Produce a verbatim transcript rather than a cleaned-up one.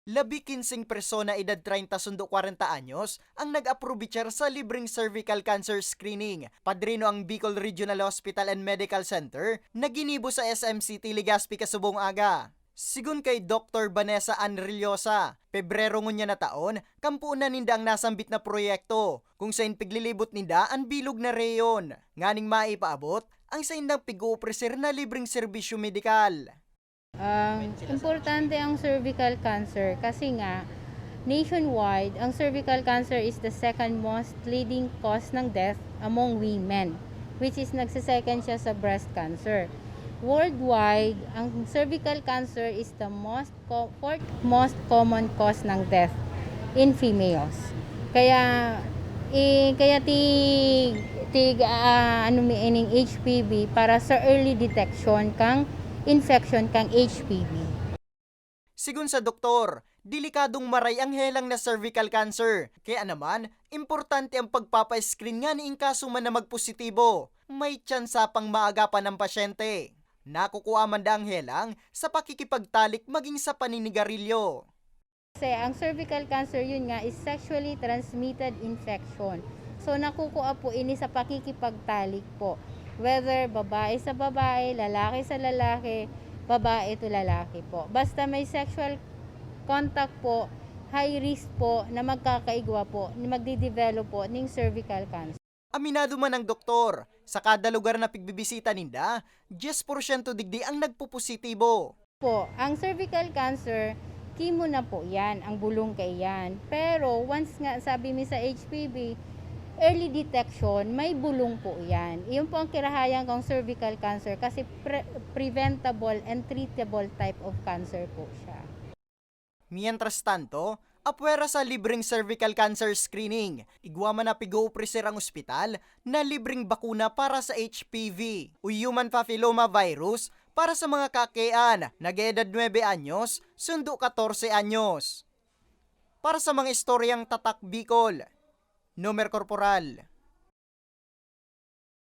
Labi kinseng persona edad treinta sundo kwarenta anyos ang nag-aprobichar sa libreng cervical cancer screening. Padrino ang Bicol Regional Hospital and Medical Center na ginibo sa S M C T Legazpi kasubong aga. Sigon kay Doktor Vanessa Ann Rillosa, Pebrero ngunyan na taon, kampuon na ninda ang nasambit na proyekto, kung sain piglilibot ninda an bilog na rehiyon, nganing maipaabot ang saindang pig-oopreser na libreng serbisyo medikal. Ang importante ang cervical cancer kasi nga nationwide, ang cervical cancer is the second most leading cause ng death among women, which is nagsasecond siya sa breast cancer. Worldwide, ang cervical cancer is the most co- fourth most common cause ng death in females. Kaya eh, kaya ti tig ah, ano mi ining H P V para sa early detection kang infection kang H P V. Sigon sa doktor, delikadong maray ang helang na cervical cancer. Kaya naman, importante ang pagpapa-screen ngani in kaso man na magpositibo. May tsansa pang maagapan ang pasyente. Nakukuha man da ang helang sa pakikipagtalik maging sa paninigarilyo. Kasi ang cervical cancer, yun nga, is sexually transmitted infection. So, nakukuha po ini sa pakikipagtalik po. Whether babae sa babae, lalaki sa lalaki, babae to lalaki po. Basta may sexual contact po, high risk po na magkakaigwa po, na magdidevelop po ning cervical cancer. Aminado man ang doktor, sa kada lugar na pigbibisita ninda, diyes porsyento digdi ang nagpopositibo. Po, ang cervical cancer, chemo na po yan, ang bulong kay yan. Pero once nga, sabi mi sa H P V, early detection, may bulong po yan. Iyon po ang kirahayan kang cervical cancer kasi pre- preventable and treatable type of cancer po siya. Mientras tanto, apwera sa libreng cervical cancer screening, igwa man na pig-oopreser ang ospital na libreng bakuna para sa H P V o human papilloma virus para sa mga kakean nag-eedad nuebe anyos sundo katorse anyos. Para sa mga istoryang Tatak Bicol, Nomer Corporal.